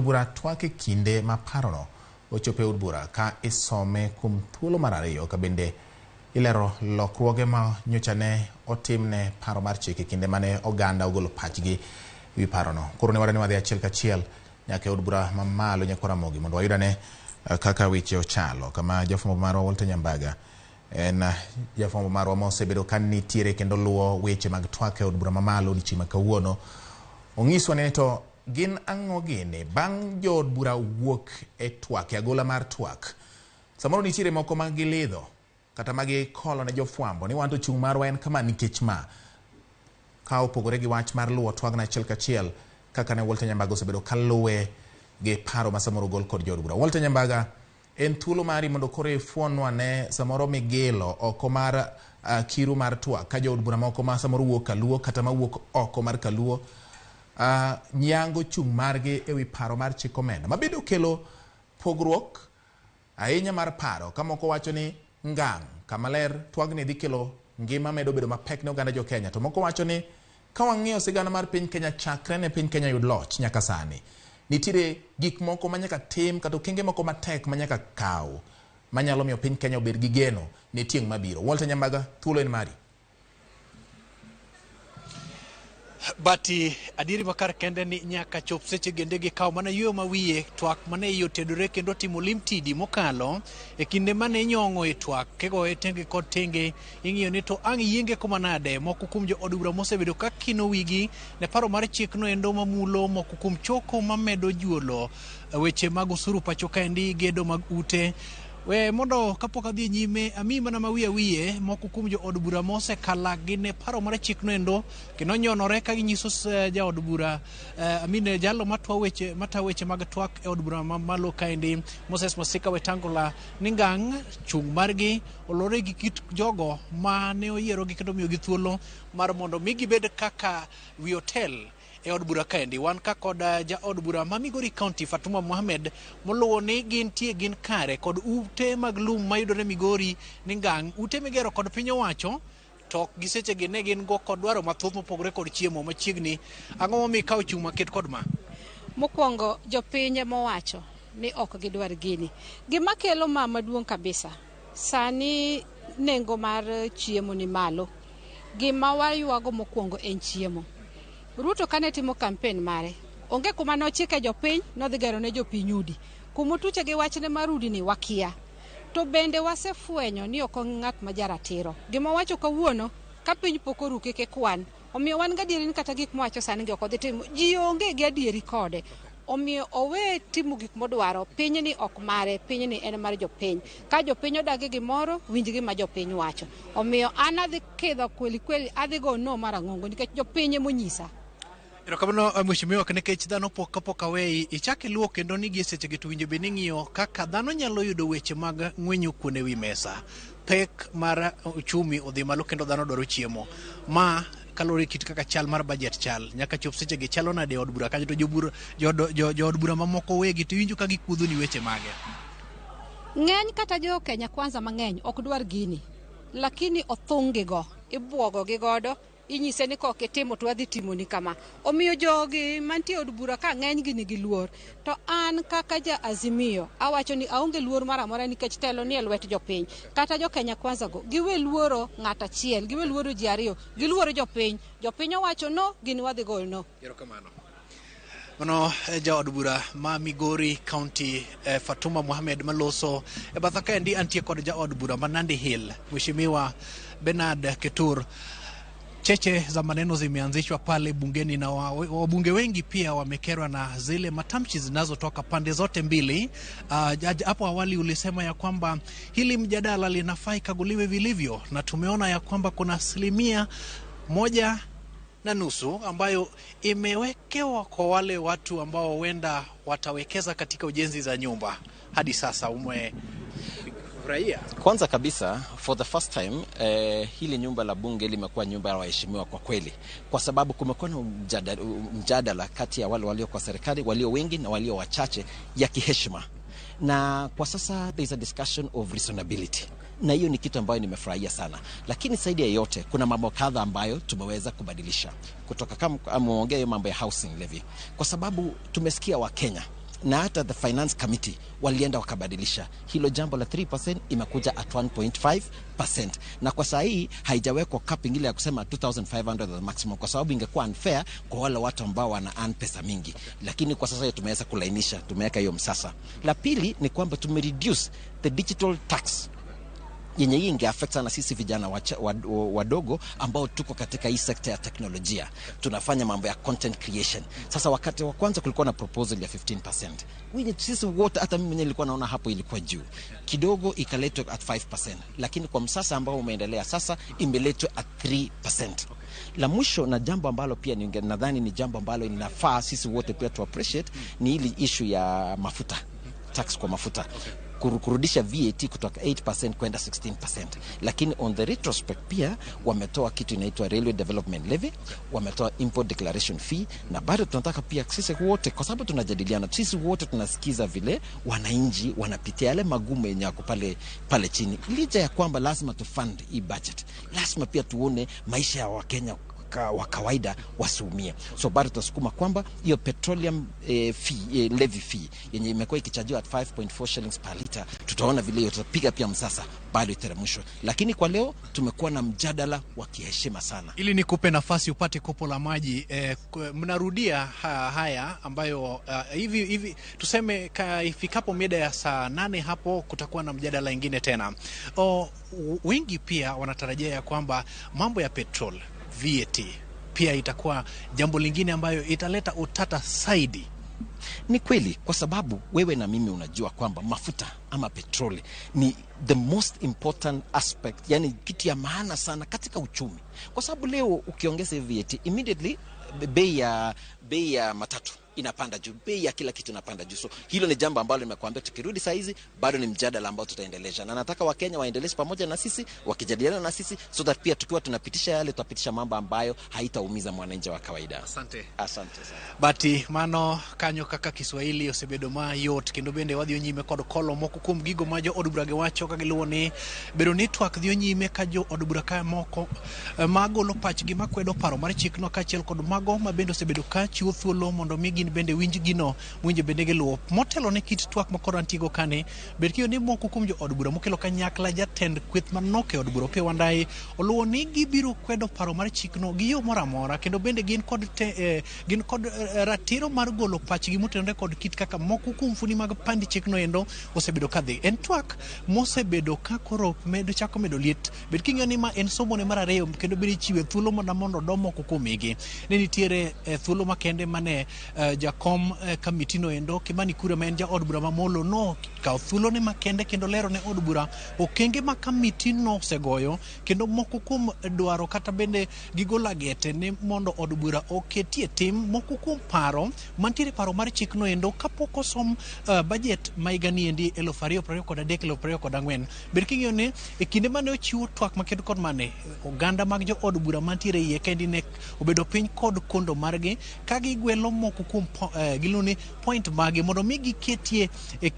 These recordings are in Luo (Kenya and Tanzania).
Bura twak e kinde ma parono ochopo e od bura ka isome kuom thuolo mar ariyo ka bende ilero lokruoge ma nyocha ne otimne paro mar chik e kinde mane oganda ogolo pachgi ewi parono. Koro ne wadwa ni wadhi achiel kachiel nyaka e od bura mamalo nyaka Ramogi mondo wayud ane kaka weche ochalo kama jafwambo marwa Walter Nyambaga en jafwambo marwa mosebedo ka nitiere kendo luwo weche mag twak e od bura mamalo odiochieng' ma kawuono. Onyiswa ni to gin ang'o gini bang' jood bura wuok e twak e agola mar twak. Samoro nitiere moko ma gilidho kata ma gikolo ne jofwambo ni wan to chung' marwa en kama nikech ma ka opogore gi wach mar luwo twagno achiel kachiel kaka ne Walter Nyambaga osebedo kaluwe gi paro ma samoro ogol kod jood bura. Walter Nyambaga, en thuolo mari mondo koro ifuonwa ne samoro migilo oko mar kiru mar twak ka jood bura moko ma samoro wuok kaluo kata mawuok oko mar kaluo nyango chung' margi ewi paro mar chik omenda mabende okelo pogruok ahinya mar paro ka moko wacho ni ngang' kama ler twagni dhi kelo ngima medo bedo mapek ne oganda jo Kenya to moko wacho ni ka wang'iyo sigana mar piny Kenya chakre ne piny Kenya yud loch nyaka sani nitiere gik moko ma nyaka tim kata okenge moko matek ma nyaka kaw manyalo miyo piny Kenya obed gi geno ne tieng' mabiro. Walter Nyambaga, thuolo en mari. Bati adieri makar kende ni nyaka chop seche gende gikaw mana yueyo ma wiye twak mane iye otedore kendo timo lim tidi mokalo e kinde mane inyong'o e twak kigoye tenge kod tenge ing'iyo ni to ang' yienge kuma nade. Moko kuom jo od bura mosebedo ka kino wigi ne paro mar chikno endo mamulo moko kuom choko mamedo juolo weche mag osuru pacho kaendi, gedo mag ute. We mondo kapok adhi nyime ami mana ma wiye wiye moko kuom jo od bura mosekalagi ne paro mar chikno endo kendo nyonore ka ginyiso jaod bura amine jalo matwa weche mata weche mag twak e od bura mamalo kaendi Moses Masika Wetangula ni ngang' chung' margi olore gi kit jogo ma ne oyierogi kendo miyogi thuolo mar mondo mi gibed kaka wi otel e od bura kaendi. Wan ka kod jaod bura ma Migori County Fatuma Mohamed moluwo ni gintie gin kare kod ute mag lum mayudore Migori ni ngang' ute migero kod piny owacho to gi sechegi ne gin go kod dwaro mathoth mopogore kod chiemo machiegni. Ang'o momiyo ikawo chung' maket kod ma? Mokwongo jopiny emowacho ni ok gidwar gini. Gima kelo ma maduong' kabisa sani nengo mar chiemo ni malo. Gima waywago mokwongo en chiemo. Ruto kane timo campaign mare, onge kuma nochike jopiny nodhi gero ne jopiny udi. Kumotuche gi wachne mar udi ni wakia. To bende wasefwenyo ni ok ng'at ma jaratiro. Gima owacho kawuono ka piny pok oru kik ikwan. Omiyo wan gadieri ni kata gik mowacho sani gi ok odhi timo. Ji onge gi adieri kode. Omiyo owe timo gik modwaro. Pinyni ok mare, pinyni en mar jopiny. Ka jopiny odagi gimoro, winj gima jopiny wacho. Omiyo an adhi kidho kweli kweli, adhi go no mar ang'ongo nikech jopiny emonyisa. Erokamano mheshimiwa, nikech dhano pok kapok aweyi ichak iluwo kendo ni gie sechegi to winjo bed ni ing'iyo kaka dhano nyalo yudo weche mag ng'wenyo kuon e wi mesa. Pek mar uchumi odhi malo kendo dhano dwaro chiemo. Ma kaluwore kit kaka chal mar budget chal nyaka chop sechegi chalo nade e od bura kanyo to jood bura mamoko wegi to iwinjo ka gikuodho ni weche mage. Ng'eny kata jo Kenya Kwanza mang'eny ok dwar gini, lakini othung' gi go, ibuogo gi godo, inyise ni kok itimo to wadhi timoni kama. Omiyo jogi mantie e od bura ka ng'eny gi nigi luor. To an kaka ja Azimio awacho ni aonge luor moro amora nikech telo ni e lwet jopiny. Kata jo Kenya Kwanza go giwe luoro ng'at achiel, giwe luoro ji ariyo, giluoro jopiny. Jopiny owacho no, gin wadhi goyo no. Erokamano. Mano jaod bura ma Migori County Fatuma Mohamed maloso e batha kaendi antie kod jaod bura ma Nandi Hill Mheshimiwa Bernard Ketur. Cheche za maneno zimeanzishwa pale bungeni na wabunge wengi pia wamekerwa na zile matamshi zinazotoka pande zote mbili. Hapo awali ulisema ya kwamba hili mjadala linafaa ikaguliwe vilivyo, na tumeona ya kwamba kuna 1.5% ambayo imewekewa kwa wale watu ambao huenda watawekeza katika ujenzi za nyumba. Hadi sasa umefurahia? Kwanza kabisa, for the first time hili nyumba la bunge limekuwa nyumba ya waheshimiwa kwa kweli, kwa sababu kumekuwa na mjadala kati ya wale walio kwa serikali, walio wengi na walio wachache, ya kiheshima, na kwa sasa there is a discussion of reasonability, na hiyo ni kitu ambayo nimefurahia sana. Lakini zaidi ya yote, kuna mambo kadha ambayo tumeweza kubadilisha kutoka kama ameongea hiyo mambo ya housing levy, kwa sababu tumesikia Wakenya Na hata the finance committee walienda wakabadilisha hilo jambo la 3%, imekuja at 1.5%, na kwa saa hii haijawekwa capping ile ya kusema 2500 as maximum, kwa sababu ingekuwa unfair kwa wale watu ambao wana earn pesa mingi, lakini kwa sasa hiyo tumeweza kulainisha, tumeweka hiyo msasa. La pili ni kwamba tumereduce the digital tax yenye hii ingeaffect sana sisi vijana wadogo ambao tuko katika hii sekta ya teknolojia, tunafanya mambo ya content creation. Sasa wakati wa kwanza kulikuwa na proposal ya 15%. Wenye sisi wote, hata mimi mwenyewe nilikuwa naona hapo ilikuwa juu kidogo, ikaletwa at 5%, lakini kwa msasa ambao umeendelea sasa imeletwa at 3%. La mwisho na jambo ambalo pia nadhani ni jambo ambalo linafaa sisi wote pia tu appreciate ni hili issue ya mafuta, tax kwa mafuta, kurudisha VAT kutoka 8% kwenda 16%. Lakini on the retrospect pia wametoa kitu inaitwa Railway Development Levy, wametoa import declaration fee, na bado tunataka pia sisi wote, kwa sababu tunajadiliana, sisi wote tunasikiza vile wananchi wanapitia yale magumu yenye yako pale, pale chini. Licha ya kwamba lazima tufund hii budget, lazima pia tuone maisha ya Wakenya wa kawaida wasiumie. So bado tutasukuma kwamba hiyo petroleum levy fee yenye imekuwa ikichajiwa at 5.4 shillings per liter, tutaona vile hiyo tutapiga pia msasa bado iteremshwe. Lakini kwa leo tumekuwa na mjadala wa kiheshima sana. Ili nikupe nafasi upate kopo la maji, mnarudia haya ambayo hivi hivi tuseme ifikapo mida ya saa 8 hapo kutakuwa na mjadala ingine tena. O, wengi pia wanatarajia ya kwamba mambo ya petrol, VAT pia itakuwa jambo lingine ambayo italeta utata zaidi. Ni kweli, kwa sababu wewe na mimi unajua kwamba mafuta ama petroli ni the most important aspect, yani kitu ya maana sana katika uchumi, kwa sababu leo ukiongeza VAT, immediately bei ya matatu inapanda juu, bei ya kila kitu inapanda juu. So hilo ni jambo ambalo nimekuambia, tukirudi saa hizi bado ni mjadala ambao tutaendeleza, na nataka Wakenya waendeleze pamoja na sisi, wakijadiliana na sisi, so that pia tukiwa tunapitisha yale, tutapitisha mambo ambayo haitaumiza mwananchi wa kawaida. Asante. Asante sana. Bati mano kanyo kaka Kiswahili osebedo mayot kendo bende wadhi nyime kod kolo moko kuom gigo ma jo od bura giwacho ka giluwo ni bedo ni twak dhi nyime ka jo od bura ka moko magolo pachgi makwedo paro mar chikno, kaachiel kod mago ma bende osebedo ka chiwo thuolo mondo mi gin bende winj gino winjo bende giluwo motelo ne kit twak ma koro antigo kani bed kiyo ni moko kuom jo od bura mokelo kanyakla jatend kweth manok e od bura Opiyo Wandayi oluwo ni gibiro kwedo paro mar chikno gi yo moro amora, kendo bende gin kod ratiro mar golo pachgi motenore kod kit kaka moko kuom funi mag pandi chikno endo osebedo kadhi. En twak mosebedo ka koro medo chako medo liet. Bed king'eyo ni ma en somo ne mar ariyo, kendo bende ichiwe thuolo mana mondo odo moko kuomigi. Ne nitiere thuolo makende mane jakom kamitino endo Kimani Kuria, ma en jaod bura ma Molo, nokawo thuolone makende kendo lero ne od bura okenge ma kamitino osegoyo kendo moko kuom dwaro kata bende gigolo agete ni mondo od bura oketie tim moko kuom paro mantiere paro mar chikno endo kapok osom budget ma higani endi 2023 2024. Bed king'eyo ni e kinde mane ochiwo twak makende kod mane oganda mag jo od bura mantiere iye kendi ne obedo piny kod kondo margi ka gigwelo moko kuom giluongo ni point magi mondo mi giketie e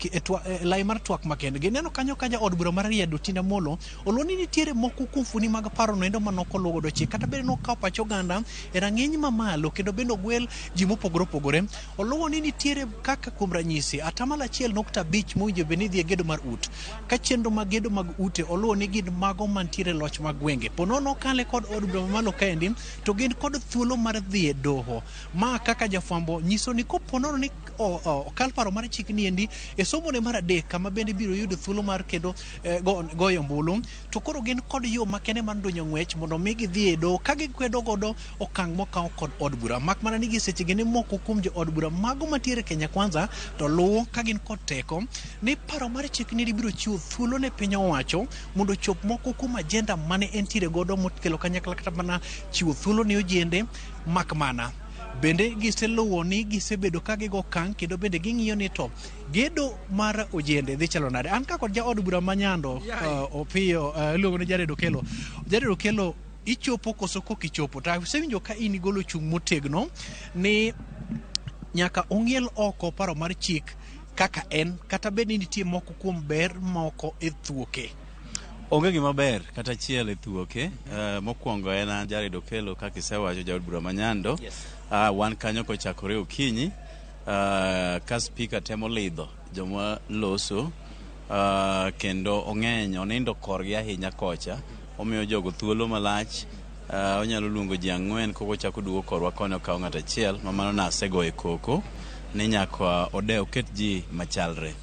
lai mar twak makende. Gineno kanyo ka ja od bura mar Rarieda Otiende Amollo oluwo ni nitiere moko kuom funi mag paro no endo manok oluwo godo chik, kata bende nokawo pach oganda e rang'iny mamalo kendo bende ogwel ji mopogore opogore. Oluwo ni nitiere kaka kuom ranyisi 1.5% mowinjo bed ni dhi e gedo mar ut ka chenro mag gedo mag ute. Oluwo ni gin mago mantiere e loch mag gwenge po nono okale kod od bura mamalo kaendi to gin kod thuolo mar dhi e doho. Ma kaka jafwambo nyiso ni kopo nono ni okal paro mar chik ni endi e somo ne mar adek, kama bende biro yudo thuolo mar kendo goyo ombulu, to koro gin kod yo makende mar donjo ng'wech mondo mi gidhi e doho ka gikwedo godo okang' mokaw kod od bura. Mak mana ni gi sechegi ni moko kuom jo od bura mago mantiere Kenya Kwanza to luwo ka gin kod teko ni paro mar chik ni biro chiwo thuolo ne piny owacho mondo ochop moko kuom agenda mane entiere godo mokelo kanyakla kata mana chiwo thuolo ne ojende. Mak mana bende giseluwo ni gisebedo ka gigo okang' kendo bende ging'iyo ni to gedo mar ojende dhi chalo nade. An ka kod jaod bura ma Nyando Opiyo, iluongo ni Jared Okello. Jared Okello, ichopo koso kok ichopo? To asewinjo ka in igolo chung' motegno ni nyaka ong'iel oko paro mar chik kaka en, kata bed ni nitie moko kuom ber moko e thuoke. Onge gima ber kata achiel e thuoke. Mokwongo en an Jared Okello, kaka isewacho, jaod bura ma Nyando. Wan kanyo kochakore okinyi. Ka speaker temo lidho joma loso, kendo ong'eny onindo korgi ahinya kocha, omiyo jogo thuolo malach. Onyalo luongo ji 4 koko chako duogo korwa koni okawo ng'ato achiel, ma mano nasegoye koko ni nyaka ode oket ji machalre.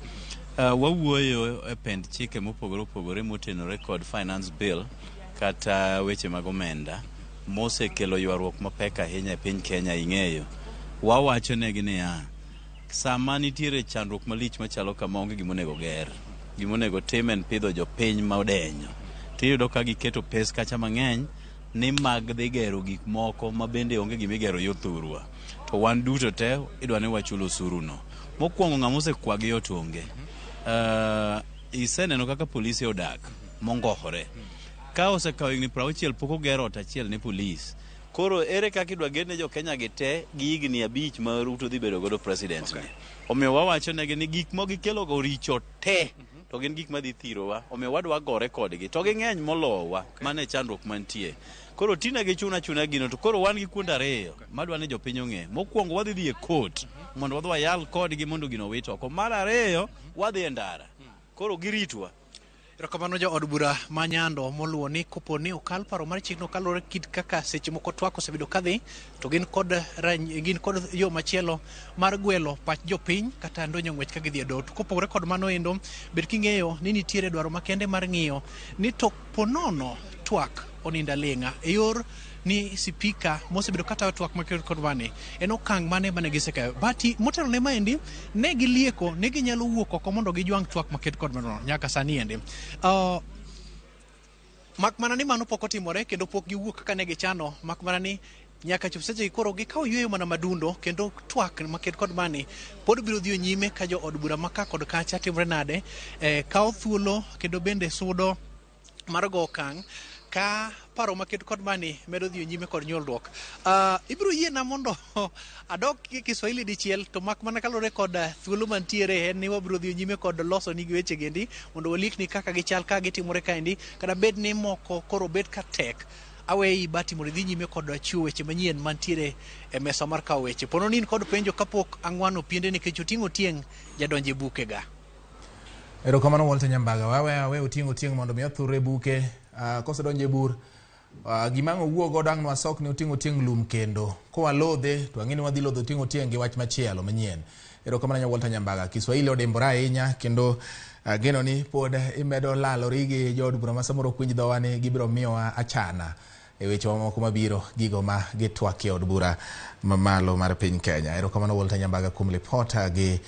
Wawuoyo e pend chike mopogore opogore motenore kod finance bill kata weche mag omenda mosekelo ywaruok mapek ahinya e piny Kenya. Ing'eyo, wawacho negi niya, sama nitiere chandruok malich machalo kama, onge gimonego ger, gimonego tim en pidho jopiny ma odenyo. Tiyudo ka giketo pes kacha mang'eny ni mag dhi gero gik moko ma bende onge gimigero yo thurwa, to wan duto te idwa ni wachul osuru no. Mokwongo, ng'ama osekwagi ot onge. Iseneno kaka polise odak mongohore ka osekawo higni 60 pok ogero ot achiel ne polis. Koro ere kaka idwa ger ne jo-Kenya gi te gi higni 5 ma Ruto dhi bedo godo president ni? Omiyo wawacho negi ni gik ma gikelo go richo te, to gin gik madhi thirowa. Omiyo wadwa gore kodgi, to ging'eny molowa. Mano e chandruok mantie. Koro tina gichuna achuna gino, to koro wan gi kuonde ariyo madwa ni jopiny ong'e. Mokwongo, wadhi dhi e court mondo wadhi wayal kodgi mondo gino owit oko. Mar ariyo, wadhi e ndara. Koro giritwa. Erokamano jo od bura ma Nyando moluwo ni kopo ni okal paro mar chikno kaluwore kit kaka seche moko twak osebedo kadhi, to gin kod yo machielo mar gwelo pach jopiny kata ndonyo ng'wech ka gidhi e doho. To kopogore kod mano endo, bed king'eyo ni nitiere dwaro makende mar ng'iyo ni to ponono twak onindo aling'a e yor ni sipika mosebedo katayo twak maker kod mani en okang' mane mane gisekayo bati motelo ne maendi ne gilieko ne ginyalo wuok oko mondo gijwang' twak maket kod mano nyaka sani endi. Mak mana ni mano pok otimore kendo pok giwuok kaka ne gichano, mak mana ni nyaka chop seche gi koro gikawo yueyo mana madundo, kendo twak maket kod mani pod biro dhi nyime ka jo od bura maka kod kacha timore nade, kawo thuolo kendo bende sudo mar go okang' ka paro maket kod mani medo dhi nyime kod nyuolruok. Ibiro yiena mondo adok gi Kiswahili dichiel, to mak mana kaluwore kod thuolo mantiere en ni wabiro dhi nyime kod loso nigi weche gendi mondo walikni kaka gichal ka gitimore kaendi, kata bed ni moko koro bet ka tek aweyi bati mondo idhi nyime kod chiwo weche manyien mantiere e mesa mar kawo weche. Pono ni in kod penjo kapok ang'wano piende nikech oting'o tieng' jadonjo e bukega. Erokamano Walter Nyambaga. Wawe awe oting'o tieng' mondo mi othurre buke. Kosedonjo e bur, gima ang' owuo godo ang' nwasok ni oting'o tieng' lum kendo. Kowalodhe to ang'e ni wadhi lodho oting'o tieng' gi wach machielo manyien. Erokamano nya Walter Nyambaga. Kiswahili odimbore ahinya kendo ageno ni pod imedo lalori gi jood bura ma samoro ok winj dhowa ni gibiro miyowa achana e weche mamoko mabiro gigo ma gitwakie od bura mamalo mar piny Kenya. Erokamano Walter Nyambaga kuom lipota gi.